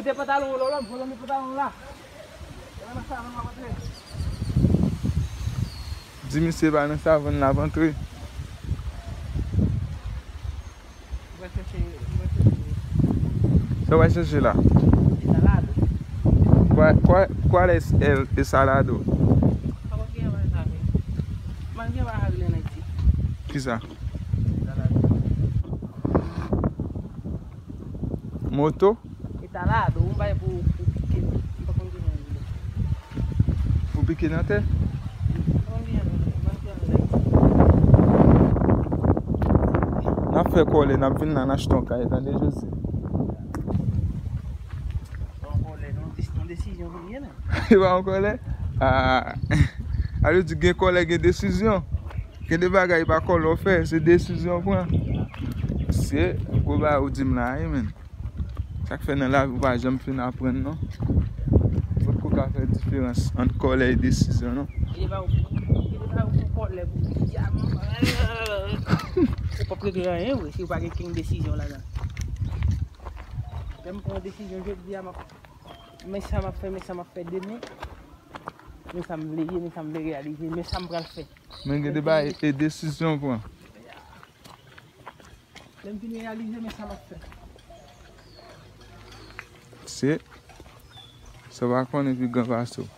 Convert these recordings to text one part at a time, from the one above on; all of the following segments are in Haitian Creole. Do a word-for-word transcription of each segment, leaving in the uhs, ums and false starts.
De pantalon w, Lolo, m pran de pantalon la. Nan savann w ap antre. Di misye pa nan savann l ap antre. Mwen chèche, mwen chèche. Sa w al chèche la? Esa Lado. Kwa, kwa, kwa es el Esa Lado? Sa w gen wè sa, men. Mwen gen wè sa vle nan Ayiti. Kisa? Esa Lado. Moto? Esa Lado, yon bagay pou, pou pike. M pa konn ki jan li ye. Pou pike nan tè? M pa konn ki jan li ye. N ap fè kòlè, n ap vin la, n achte yon kay, tande, Jose? Yon kòlè, yon dis-, yon desizyon pou li ye, men. Li pa yon kòlè? Ah. A vle di gen kòlè, gen desizyon. Gen de bagay pa kòlè w fè, se desizyon w pran. Se gwo bagay ou di m la, wi, men. Sa k fè nan lavi ou pa janm fin aprann, non. Potko ka fè diferans ant kòlè e desizyon, non. Li pa yon, li pa yon kòlè pou di a, ou p ap regle anyen, wi, si ou pa gen kenn desizyon ladan. Lè m pran yon desizyon jodi a, m ap, men sa m ap fè, men sa m ap fè demen. Men sa m vle ye, men sa m vle reyalize, men sa m pral fè. Men gen de bagay e desizyon w pran. Lè m fin reyalize, men sa m ap fè. Se, sa w pa konnen pi gran pase w.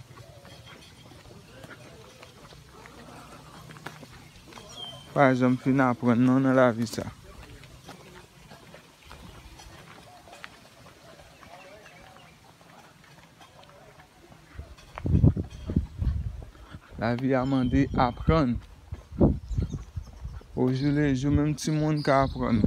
Pa janm fin aprann non nan lavi sa. Lavi a mande aprann. Ojou lejou, menm timoun ka aprann.